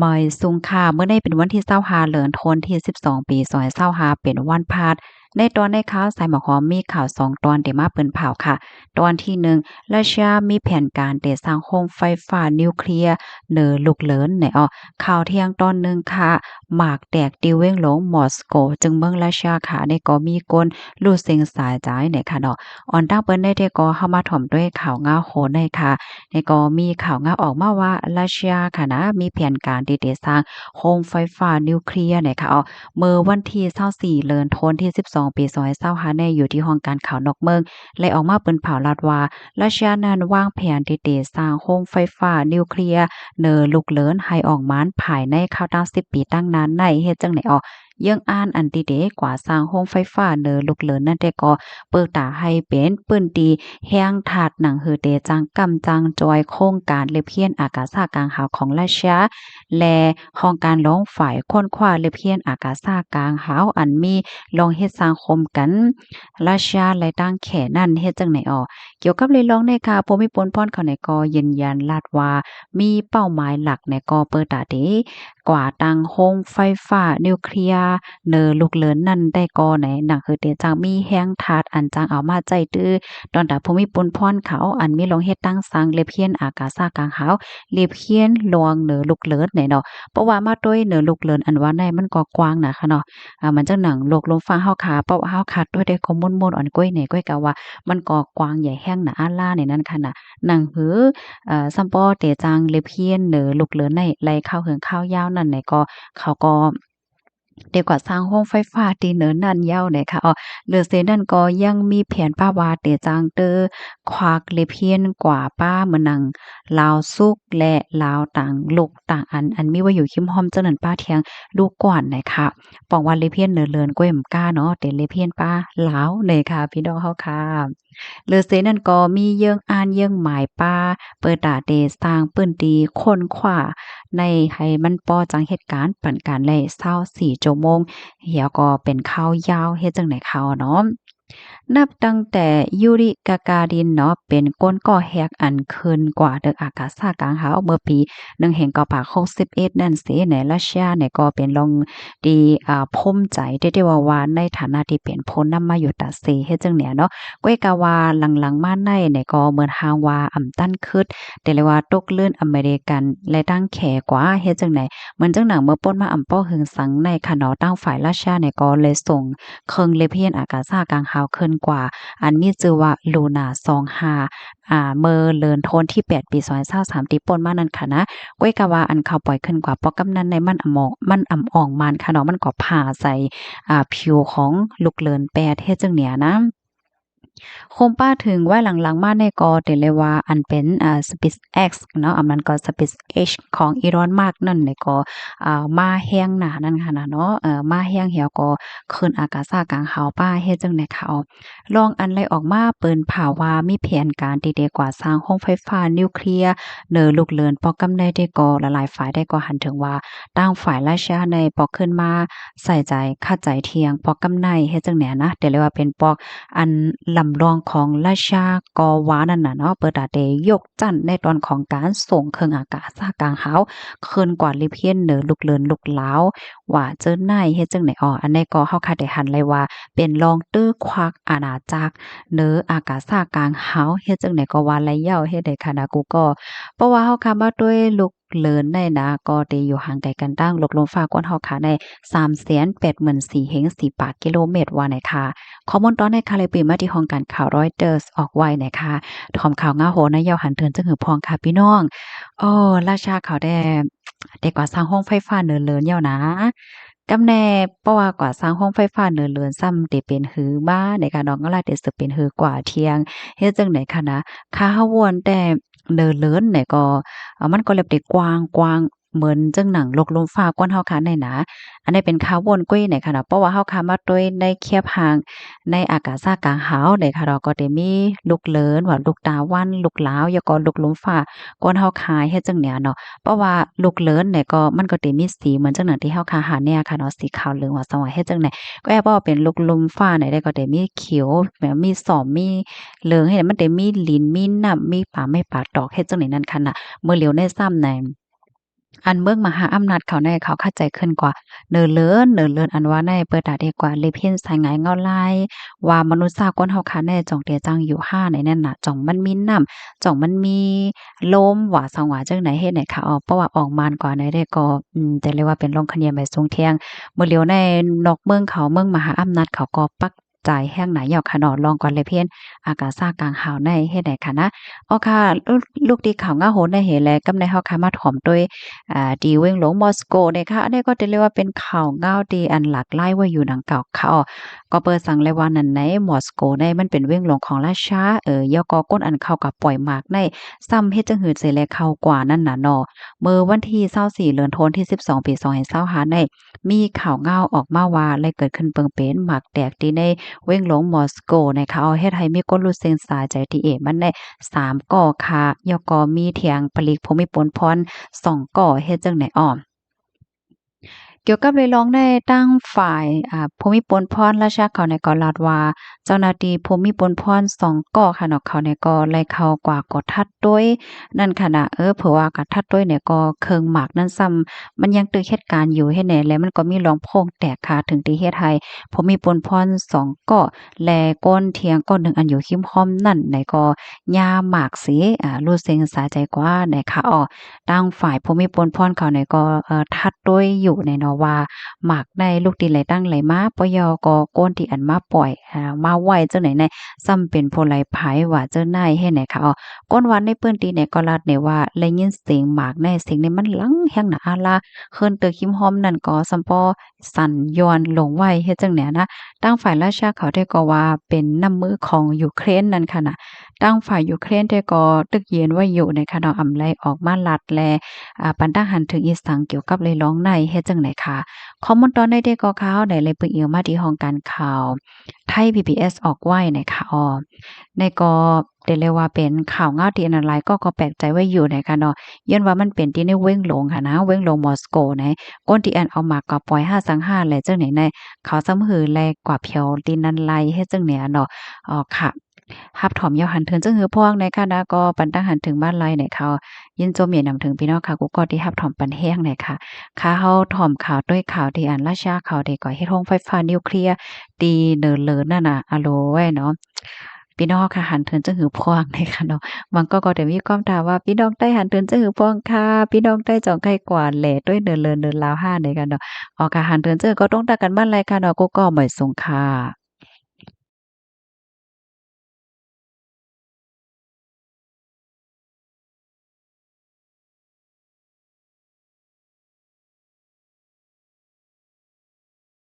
ມາຍສຸງຄ່າ ມື້ນີ້ເປັນວັນທີຊາວຫ້າ ເດືອນທັນວາ ປີສອງພັນຊາວຫ້າ ເປັນວັນພະຫັດ. ໃນຕອນໃນຂ່າວສາຍໝາກຫອມ ມີຂ່າວສອງຕອນທີ່ມາປຶ້ນເຜົາຄ່ະ. ຕອນທີໜຶ່ງ ຣັດເຊຍມີແຜນການທີ່ຈະສ້າງໂຮງໄຟຟ້ານິວເຄລຍເໜີລູກເລີນແນ່ເອາະ. ຂ່າວທ່ຽງຕອນໜຶ່ງຄ່ະ ໝາກແຕກທີ່ເວັງຫຼວງມອສໂກ ເຊິ່ງເມືອງຣັດເຊຍຄ່ະ ນີ້ກໍມີຄົນຮູ້ເສັງສາຍຕາຍແນ່ຄ່ະເນາະ. ອອນຕັ້ງເປີດໃນແທ້ກໍເຮົາມາຖອມດ້ວຍຂ່າວງາວໂຫໃນຄ່ະ. ນີ້ກໍມີຂ່າວງາວອອກມາວ່າ ຣັດເຊຍຄ່ະນະ ມີແຜນການທີ່ຈະສ້າງໂຮງໄຟຟ້ານິວເຄລຍແນ່ຄ່ະເອາະ. ເມື່ອວັນທີຊາວສີ່ ເດືອນທັນວາ ປີສອງພັນຊາວຫ້າ ນີ້ ຢູ່ທີ່ຫ້ອງການຂ່າວນອກເມືອງ ໄດ້ອອກມາປຶ້ນເຜົາລັດວ່າ ຣັດເຊຍນັ້ນວາງແຜນທີ່ຈະສ້າງໂຮງໄຟຟ້ານິວເຄລຍເໜີລູກເລີນໃຫ້ອອກມາພາຍໃນຄາວຕັ້ງສິບປີຕັ້ງໜ້າໃນ ເຮັດຈັ່ງໃດເອາະ. ເຢື້ອງອ່ານອັນທີ່ຈະກວາດສ້າງໂຮງໄຟຟ້າເໜີລູກເລີນນັ້ນແທ້ກໍ ເປີດຕາໃຫ້ເປັນພື້ນທີ່ແຮ່ງທາດ ໜັງເຮືອເຕຈັ່ງກຳຈັ່ງຈອຍໂຄງການລຽບຮຽນອາກາສະກາງຫາວຂອງຣັດເຊຍ ແລະ ຫ້ອງການຫຼວງຝ່າຍຄົ້ນຄວ້າລຽບຮຽນອາກາສະກາງຫາວ ອັນມີລອງເຮັດສ້າງໂຄມກັນຣັດເຊຍ ແລະ ຕ່າງແຂນັ້ນ ເຮັດຈັ່ງໃດເອາະ. ກ່ຽວກັບເລື່ອງນີ້ຄ່ະ ພູມິພົນພອນເຂົານີ້ກໍຢືນຢັນລັດວ່າ ມີເປົ້າໝາຍຫຼັກນີ້ກໍເປີດຕາເດ ກວາດຕັ້ງໂຮງໄຟຟ້ານິວເຄລຍເໜີລູກເລີນນັ້ນໄດ້ກໍໃນ ໜັງເຮືອເຕຈັ່ງມີແຮ່ງທາດອັນຈັ່ງເອົາມາໃຊ້ຕື້ ຕອນຕາພູມິພົນພອນເຂົາ ອັນມີລອງເຮັດຕັ້ງສ້າງລຽບຮຽນອາກາສະກາງຫາວ ລຽບຮຽນລວງເໜີລູກເລີນແນ່ເນາະ. ເພາະວ່າມາໂຕຍເໜີລູກເລີນອັນວ່າໃນມັນກໍກວ້າງນະຄ່ະເນາະ. ອາ ມັນຈັ່ງໜັງໂລກລົມຟ້າເຮົາຄ່ະ ເພາະວ່າເຮົາຄ່ະໂຕຍໄດ້ກໍມົນໆ ອ່ອນກ້ວຍແນ່ ກ້ວຍກະວ່າມັນກໍກວ້າງໃຫຍ່ແຮງໜາອາຫຼາໃນນັ້ນຄ່ະນະ. ໜັງເຮືອ ເອີ ສ່ຳປໍເຕຈັ່ງລຽບຮຽນເໜີລູກເລີນໃນໄລຍະຄາວເຫິງຄາວຍາວນັ້ນໃນກໍ ເຂົາກໍ ເດກວ່າສ້າງໂຮງໄຟຟ້າທີ່ເໜີນັ້ນຍາວແນ່ຄ່ະເອາະ. ເຫຼືອເສນັ້ນກໍຍັງມີແຜນປະວ່າເຕຈັ່ງເຕີຄວັກລຽບຮຽນກວ່າປະເໝືອນໜັງລາວສຸກ ແລະ ລາວຕ່າງລູກຕ່າງອັນ ອັນມີໄວ້ຢູ່ຄິມຮ່ອມເຈົ້ານັ້ນປະທຽງລູກກວານແນ່ຄ່ະ. ປອງວ່າລຽບຮຽນເໜີເລີນກ້ວຍມະກ້າເນາະ ແຕ່ລຽບຮຽນປະລາວແນ່ຄ່ະ ພີ່ນ້ອງເຮົາຄ່ະ. ເຫຼືອເສນັ້ນກໍມີເຢື້ອງອ່ານເຍື່ອງໝາຍປະ ເປີດຕາເດສ້າງພື້ນທີ່ຄົ້ນຄວ້າໃນໃຫ້ມັນພໍຈັ່ງເຮັດການ ປັນການໄດ້ຊາວສີ່ຊົ່ວໂມງ ແລ້ວກໍເປັນຄາວຍາວ ເຮັດຈັ່ງໃດເຂົາເນາະ. ນັບຕັ້ງແຕ່ ຢູຣິ ກາກາຣິນ ເນາະ ເປັນຄົນກໍ່ແຮກອັນຂຶ້ນກວາດຕຶກອາກາສະກາງຫາວເມື່ອປີໜຶ່ງພັນເກົ້າຮ້ອຍຫົກສິບເອັດນັ້ນເສ ໃນຣັດເຊຍນີ້ກໍເປັນເລື່ອງທີ່ ອາ ພູມໃຈແທ້ໆວ່າ ວ່າໃນຖານະທີ່ເປັນຜູ້ນຳມາຢູ່ຕາເຊ ເຮັດຈັ່ງໃດເນາະ. ກ້ວຍກະວ່າຫຼັງໆມາໃນນີ້ກໍເໝືອນຫາງວ່າອຳຕັນຄຶດ ແຕ່ເລີຍວ່າຕົກລື່ນອາເມລິກັນ ແລະ ຕ່າງແຂກວ່າເຮັດຈັ່ງໃດ. ເໝືອນຈັ່ງໜັງເມື່ອປົ້ນມາອຳບໍ່ເຖິງສັງໃນຂະເນາະ ທາງຝ່າຍຣັດເຊຍນີ້ກໍເລີຍສົ່ງເຄື່ອງລຽບຮຽນອາກາສະກາງຫາວຂຶ້ນກວ່າ ອັນມີຊື່ວ່າ ລູນາ ສອງຫ້າ ອາ ເມື່ອເດືອນທັນວາທີແປດ ປີສອງພັນຊາວສາມ ທີ່ປົ້ນມານັ້ນຄ່ະນະ. ກ້ວຍກະວ່າອັນເຂົາປ່ອຍຂຶ້ນກວ່າປອກກຳນັ້ນໃນມັນອຳ ມັນອຳອ່ອງມັນຂະເນາະ ມັນກໍຜ່າໃສ່ ອາ ຜິວຂອງລູກເລີນແປດ ເຮັດຈັ່ງເນີ້ຍນະ. ໂຄມປ້າເຖິງໄວ້ຫຼັງໆມານີ້ກໍເປັນເລີຍວ່າອັນເປັນ ອາ SpaceX ເນາະ ອັນນັ້ນກໍ SpaceX ຂອງ Elon Musk ນັ້ນນີ້ກໍ ອາ ມາແຮງໜ້ານັ້ນຂະນະເນາະ ເອີ ມາແຮງແຮວກໍຂຶ້ນອາກາສະກາງຫາວໄປ ເຮັດຈັ່ງໃດເຂົາ ລອງອັນໄລ່ອອກມາເປີນເຜີາວ່າມີແຜນການທີ່ເດກວ່າສ້າງໂຮງໄຟຟ້ານິວເຄລຍເໜີລູກເລີນ ປອກກຳໃດເດກໍຫຼາຍໆຝ່າຍໄດ້ກໍຫັນເຖິງວ່າ ທາງຝ່າຍຣັດເຊຍໃນປອກຂຶ້ນມາ ໃສ່ໃຈ ຄາດໃຈທ່ຽງປອກກຳໃນ ເຮັດຈັ່ງໃດຫັ້ນນະ ແຕ່ເລີຍວ່າເປັນປອກອັນລຳລອງຂອງຣັດເຊຍກໍວ່ານັ້ນນະເນາະ ເປີດຕາເດຍົກຊັ້ນໃນຕອນຂອງການສົ່ງເຄື່ອງອາກາສະກາງຫາວ ຂຶ້ນກວ່າລຽບຮຽນເໜີລູກເລີນລູກລາວ ວ່າເຈີໃນເຮັດຈັ່ງໃດ ອໍ ອັນໃດກໍເຮົາຄາດໄດ້ຫັນໄດ້ວ່າ ເປັນລອງເຕີຄວັກອານາຈັກເໜີອາກາສະກາງຫາວ ເຮັດຈັ່ງໃດກໍວ່າໄລຍາວ ເຮັດໃດຂະນະກູກໍ ເພາະວ່າເຮົາຄາດມາດ້ວຍລູກ ເລີນໃນນາກໍໄດ້ຢູ່ຫ່າງໄກກັນຕັ້ງໂລກລົມຟ້າກ້ອນເຮົາຄາໄດ້ ສາມແສນແປດໝື່ນສີ່ພັນສີ່ຮ້ອຍກິໂລແມັດວ່າໃນຄະ. ຂໍ້ມູນຕອນໃນຄະ ແລະ ປີມາທີ່ຫ້ອງການຂ່າວ Reuters ອອກໄວ້ໃນຄະ ຖອມຂ່າວງາວໂຫນະຍາວຫັນເຖິງຈຶ່ງຫືອພອງຄະພີ່ນ້ອງ. ເອີ ຣັດເຊຍເຂົາແດ່ ແຕ່ກວ່າສ້າງໂຮງໄຟຟ້າເນີເລີນຍາວນາ ກຳແນ່ ເພາະວ່າກວ່າສ້າງໂຮງໄຟຟ້າເນີເລີນຊ້ຳ ເຕເປັນຫືມາໃນການອອກກຳລັງເຕສືບເປັນຫືກວ່າທ່ຽງ ເຮັດຈັ່ງໃດຄະນະ ຄາເຮົາວອນແຕ່ ເນີເລີນນີ້ກໍ ມັນກໍເລັບໄດ້ກວ້າງໆ ເໝືອນຈັ່ງໜັງໂລກລົມຟ້າກ້ອນເຮົາຄາໃນນາ ອັນນີ້ເປັນຄາວອນກ້ວຍໃນຂະນະ ເພາະວ່າເຮົາຄາມາໂຕຍໃນແຄບຫ່າງ ໃນອາກາສະກາງຫາວໃນຂະນະ ກໍໄດ້ມີລູກເລີນວ່າລູກຕາວັນ ລູກລາວ ແລ້ວກໍລູກລົມຟ້າກ້ອນເຮົາຄາເຮັດຈັ່ງເນີ້ຍເນາະ ເພາະວ່າລູກເລີນນີ້ກໍ ມັນກໍໄດ້ມີສີເໝືອນຈັ່ງໜັງທີ່ເຮົາຄາຫາແນວຂະເນາະ ສີຂາວເຫຼືອງວ່າສະຫວ່າງເຮັດຈັ່ງໃດ ກໍແອບວ່າເປັນລູກລົມຟ້າໃນໄດ້ ກໍໄດ້ມີຂຽວ ແບບມີສ້ອມ ມີ ເລື່ອງເຮັດໃຫ້ມັນໄດ້ມີລິນ ມີນ້ຳ ມີປາໄມ້ປາຕອກ ເຮັດຈັ່ງໃດນັ້ນຂະນະ ມື້ຫຼຽວໃນຊ້ຳໃນ ອັນເມືອງມະຫາອຳນາດເຂົາໃນ ເຂົາຂະຈາຍຂຶ້ນກວ່າເນີເລີນ ເນີເລີນອັນວ່າໃນ ເປີດຕາເດກວ່າເລັບເຫັນສາຍງາຍເງົາລາຍ ວ່າມະນຸດຊາຄົນເຮົາຂະໃນ ຈ່ອງເຕຈັ່ງຢູ່ຫາໃນນັ້ນນະ ຈ່ອງມັນມີນ້ຳ ຈ່ອງມັນມີລົມ ວ່າສັງວ່າຈັ່ງໃດເຮັດໃນຂະອອກ ເພາະວ່າອອກມານກວ່າໃນໄດ້ກໍ ອືມ ແຕ່ເລີຍວ່າເປັນລອງຂະເໜຍໃໝ່ສູງແທງ ມື້ຫຼຽວໃນນອກເມືອງເຂົາ ເມືອງມະຫາອຳນາດເຂົາກໍປັກ ໃຈແຮງໜາຍາວຂະເນາະ ລອງກ່ອນແລະເພນອາກາສາກາງຫາວໃນເຮັດໃດຂະນະ ອໍ ຄ່ະ ລູກ ລູກທີ່ຂ່າວງາວໂຫນໃນເຫແລ ກັບໃນເຮົາຄ່ະມາຖອມໂດຍ ອາ ທີ່ເວງຫຼວງມອສໂກໃນຄ່ະ ອັນນີ້ກໍຖືເລີຍວ່າເປັນຂ່າວງາວທີ່ອັນຫຼາກຫຼາຍໄວ້ຢູ່ດັ່ງກ່າວຄ່ະ ກໍເປີດສັງແລວ່ານັ້ນໃນມອສໂກໃນມັນເປັນເວງຫຼວງຂອງລາຊາ ເອີ ແລ້ວກໍຄົນອັນເຂົາກໍປ່ອຍໝາກໃນ ຊ້ຳເຮັດຈັ່ງຫືເສແລເຂົ້າກວ່ານັ້ນນະເນາະ ເມື່ອວັນທີຊາວສີ່ ເດືອນໂທນທີສິບສອງ ປີສອງພັນຊາວຫ້າໃນ ມີຂ່າວງາວອອກມາວ່າ ໄດ້ເກີດຂຶ້ນເບິ່ງເປັນໝາກແຕກທີ່ໃນເວງຫຼວງມອສໂກໃນຄ່ະ ເຮັດໃຫ້ມີຄົນຫຼຸດເສັງສາຍໃຈທີ່ເອມັນໄດ້ສາມກໍຄ່ະ ແລ້ວກໍມີທຽງຜະລິດຜູ້ມີປົນພອນສອງກໍເຮັດຈັ່ງໃດອອ ກ່ຽວກັບເລື່ອງໃນທາງຝ່າຍ ອາ ຜູ້ມີປົນພອນລາຊາເຂົາໃນກໍລາດວ່າ ເຈົ້າໜ້າທີ່ຜູ້ມີປົນພອນສອງກໍຄ່ະເນາະ ເຂົາໃນກໍໄດ້ເຂົ້າກວ່າກວດທັດ ໂດຍນັ້ນຂະນະ ເອີ ເພາະວ່າການທັດໂດຍນີ້ກໍເຄື່ອງໝາກນັ້ນຊ້ຳ ມັນຍັງຕຶກເຮັດການຢູ່ເຮັດແນ່ ແລະ ມັນກໍມີລອງໂພງແຕກຄ່ະ ເຖິງທີ່ເຮັດໃຫ້ຜູ້ມີປົນພອນສອງກໍ ແລະ ຄົນທຽງກໍໜຶ່ງອັນຢູ່ຮິມຮ່ອມນັ້ນໃນກໍຫຍ້າໝາກເສ ອາ ຫຼຸດເສັງສາຍໃຈກວ່າໃນຄ່ະ ອໍ ທາງຝ່າຍຜູ້ມີປົນພອນເຂົາໃນກໍ ເອີ ທັດໂດຍຢູ່ໃນເນາະວ່າ ໝາກໃນລູກທີ່ໄຫຼຕັ້ງໄຫຼມາ ປະເຍົາກໍຄົນທີ່ອັນມາປ່ອຍ ອາ ມາໄວ້ຈັ່ງໃດໃນ ຊ້ຳເປັນຜູ້ໄຫຼໄພວ່າຈັ່ງໃດເຮັດໃດຄ່ະ ອໍ ຄົນວ່າໃນພື້ນທີ່ໃນກໍລາດໃນວ່າໄດ້ຍິນສຽງໝາກໃນ ສຽງໃນມັນຫຼັງແຮງໜາອາລາ ເຮືອນຕຶກຮິມຮ່ອມນັ້ນກໍຊ້ຳພໍສັ່ນຢ້ອນລົງໄວ້ເຮັດຈັ່ງໃດນະ ທາງຝ່າຍລາຊາເຂົາແທ້ກໍວ່າເປັນນ້ຳມືຂອງຢູເຄຣນນັ້ນຂະນະ ທາງຝ່າຍຢູເຄຣນແທ້ກໍຕຶກເຢັນໄວ້ຢູ່ໃນຂະເນາະ ອຳໄລອອກມາລັດ ແລະ ອາ ປັນຕາຫັນເຖິງອີ່ສັງກ່ຽວກັບເລື່ອງໃນເຮັດຈັ່ງໃດຄ່ະ ຂໍ້ມູນຕອນໃນແທ້ກໍຂ່າວໃດ ແລະ ເບິ່ງອີງມາທີ່ຫ້ອງການຂ່າວ ໄທ ພີບີເອສ ອອກໄວ້ໃນຄ່ະ ອໍ ໃນກໍແຕ່ເລີຍວ່າເປັນຂ່າວງາວທີ່ອັນຫຼາຍກໍ ກໍແປກໃຈໄວ້ຢູ່ໃນຄ່ະເນາະ ຍ້ອນວ່າມັນເປັນທີ່ໃນເວງຫຼວງຫັ້ນນະ ເວງຫຼວງມອສໂກໃນ ຄົນທີ່ອັນເອົາໝາກກໍປ່ອຍຫາສັງຫາແລະ ຈັ່ງໃດໃນ ເຂົາຊ້ຳຫືແລກວ່າແຖວທີ່ນັ້ນໄລເຮັດຈັ່ງໃດເນາະ ອໍ ຄ່ະ ຮັບຖອມຢາວຫັນເຖິງຈັ່ງຫືພວງໃນຂະນະ ກໍປັນຕາຫັນເຖິງມາໄລໃນຂ່າວ ຍິນຊົມເຫຍນນຳເຖິງພີ່ນ້ອງຄ່ະ ກູກໍທີ່ຮັບຖອມປັນແຮງໃນຄ່ະ ຄ່ະ ເຮົາຖອມຂ່າວໂດຍຂ່າວທີ່ອັນລາຊາເຂົາເດກໍເຮັດໂຮງໄຟຟ້ານິວເຄລຍ ທີ່ເນີເລີນນັ້ນນະ ອາໂລໄວ້ເນາະ ພີ່ນ້ອງຄ່ະ ຫັນເຖິງຈັ່ງຫືພວງໃນຂະເນາະ ບາງກໍກໍໄດ້ມີຄວາມຖາມວ່າ ພີ່ນ້ອງໃຕ້ຫັນເຖິງຈັ່ງຫືພວງຄ່ະ ພີ່ນ້ອງໃຕ້ຈອງໄຄກວ່າແລ ໂດຍເນີເລີນເນີລາວຫ້າໃນຂະເນາະ ອໍ ຄ່ະ ຫັນເຖິງຈັ່ງຫືກໍຕົງຕາກັນມາໄລຂະເນາະ ກູກໍໝາຍສູງຄ່ະ.